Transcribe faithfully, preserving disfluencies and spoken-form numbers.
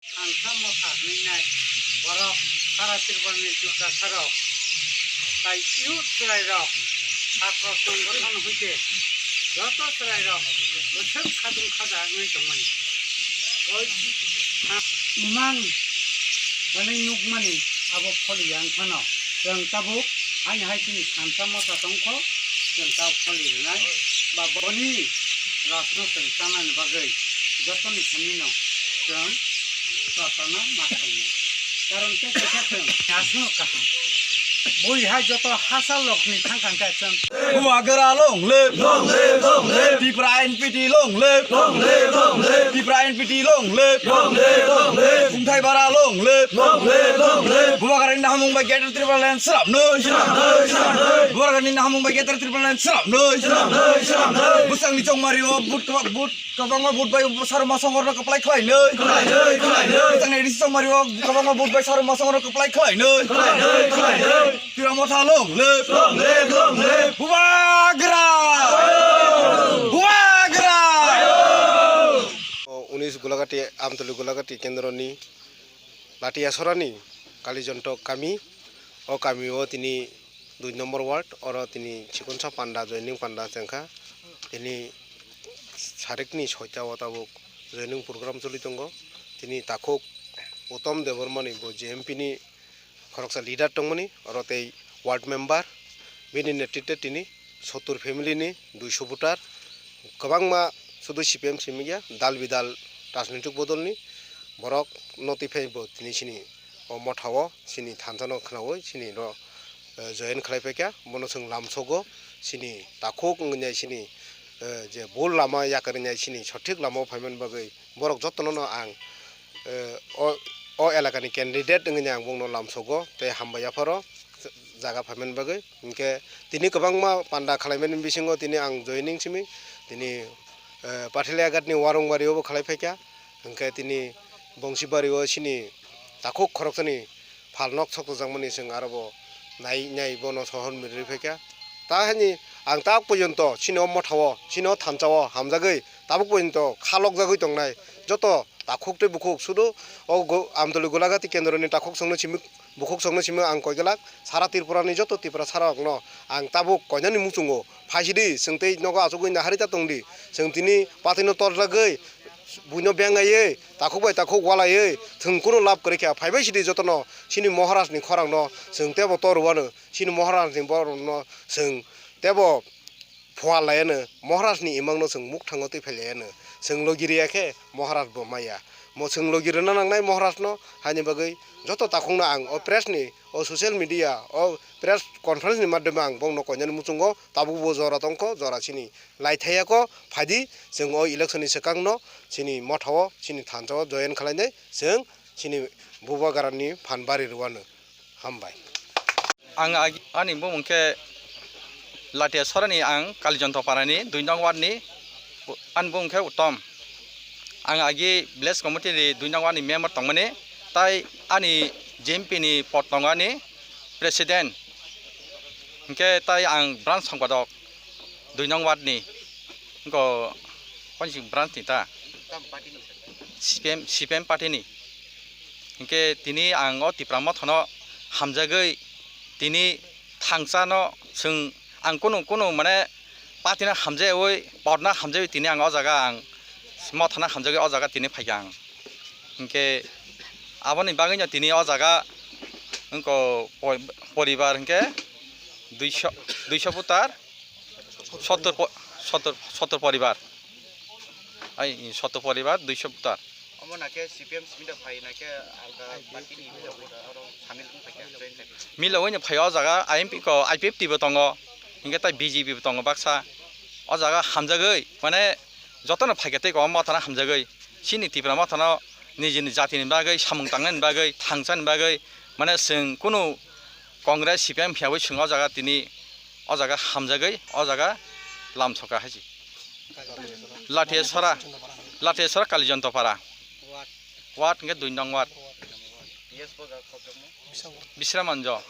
Thansa motha hwnwi nai borok sara Tripura ni Tiprasa rok tai youth chwrai rok satro songgothon hoite joto chwrai rok bwswk khadung khada wngwi tongmani. Oi imang hwnwi nukmani abo pholi yang phano chwng tabuk haini hai chini thansa motha tongkho chwng tabuk pholi rwnai ba boni rosno chwng chanani bagwi jotoni thani no chwng Chwng ma khainai. Karon tei kaisa chwng aswk kaham. Bui hai joto hachal rokni thang thang khe chwng. Bubagra long live, long live, long live. Tipra N P T long live, long live, long live. Tipra N P T long live, long live, long live. Sungthai bara long live, long live, long live. Bubagra ni nahamung bai Greater Tipraland srapnwi, srapnwi, srapnwi. Bubagra ni nahamung bai Greater Tipraland srapnwi, srapnwi, srapnwi. Bwsangni chongmari o but, but Kwbangma vote bai sarma songorno kwplai khlainai. Khlainai, khlainai. Tangni risi songmari o kwbangma vote bai sarma songorno kwplai khlainai. Khlainai, khlainai. Tipra motha long live. Long live, long live. Bubagra. Bubagra. O unis Gulagati, Amtoli Gulagati kendroni Latia Sorani Kalijontok kami. O kamio tini dui number ward, oro tini chikonsa panda, joining panda chengkha. Tini sarikni soita o tabuk joining program choli tongo. Tini takhuk Uttom Debbarmani bo J M P ni khoroksa leader tongmani, oro tei ward member, bini netritwe tini sottur family ni duiso voter, kwbangma sudu C P M simi ya, dal bidal rajnitik bodolni borok notify bo tini sini o motha o sini thansa no khwnaui sini ro, eh, join khlai paikha. Bono chwng lamsogo sini takhuk wngya sini, eh, je bul lama yakarya sini sothik lama o phaimani bagwi borok jotono no ang, eh, o, o elakani candidate wngya ang bongno lamsogo tei hambai yapharo jaga phaimani bagwi. Hinkhe tini kwbangma panda khlaimani bisingo tini ang joining simi tini, eh, Pathalia Ghatni Warungbari o bo khlai phaikha. Hinkhe tini Bongsibari o sini takhuk khoroksani phalnok sokjakmani chwng aro bo nai nai bono sohor mirwi phaikha. Ta hani ang tabuk porjonto sini o motha o, sini o thansa o hamjagwi tabuk porjonto khalokjagwi tongnai joto takhuk tei bukhuk sudu o go-, Amtoli Gulagati kendroni takhuk songno simi, bukhuk songno simi ang koi glak sara Tripurani joto Tiprasa rokno ang tabuk koinani muchungo phaisidi chwng tei nogo achugwi naharwi ta tongdi. Chwng tini patino torjagwi buino bengaiwi takhuk bai takhuk walaiwi chwng kunu lab kwrwi kha. Phaibai sidi jotono sini Maharajni khorangno chwng tebo torwano, sini Maharajni borokno chwng tebo phuar laiano, Maharajni imangno chwng mukthango twi phai laiano. Chwng logi rwya khe Maharaj bo maya. Mo chwng logi rwna nangnai Maharajno, haini bagwi joto takhukno ang o press ni, o social media, o press conference ni madhyome ang bongno koinani muchungo tabuk bo jora tongkho, jora sini laithaiya kho, phaidi chwng o election ni swkangno sini motha o, sini thansa o join khlainai, chwng sini Bubagrani phan bari rwano. Hambai. Ang agi-, ani bumung khe Latia Sorani, ang Kalijonto Parani dui nong ward ni, ani bumung khe Uttom. Ang agi village committee ni dui nong ward ni member tongmani, tai ani J M P ni pod tongo ani president. Hinkhe tai ang branch songpadok dui nong ward ni, wngkho, konsing branch ni ta? C P M, C P M party ni. Hinkhe tini ang o Tipra Mothano hamjagwi tini thangsano chwng ang kunu, kunu mane party no hamjagwi, pod no hamjagwi tini ang o jaga ang Mothano hamjagwi o jaga tini phaikha ang. Hinkhe aboni bagwino tini o jaga wngkho poi-, poribar hinkhe duiso, duiso voter. Sottor po-, sottor, sottor poribar. Ai, sottor poribar, duiso voter. Omo na khe C P M simi da phai na khe alga party ni mila oro samil wng phai khe join khai. Mila wngni phai o jaga I M P ko, I P F T bo tongo. Hinkhe tai B J P bo tongo baksa. O jaga hamjagwi, mane jotono phai khe tei ko Mothano hamjagwi. Chini Tipra Mothano nijini jatini bagwi, samung tangnani bagwi, thangsani bagwi, mane chwng kunu Congress, C P M phiyawi chwng o jaga tini o jaga hamjagwi o jaga lamsoka hai se. Lathesora, Lathesora Kalijontopara. Ward hwnkhe dui nong ward. Bisramanjo.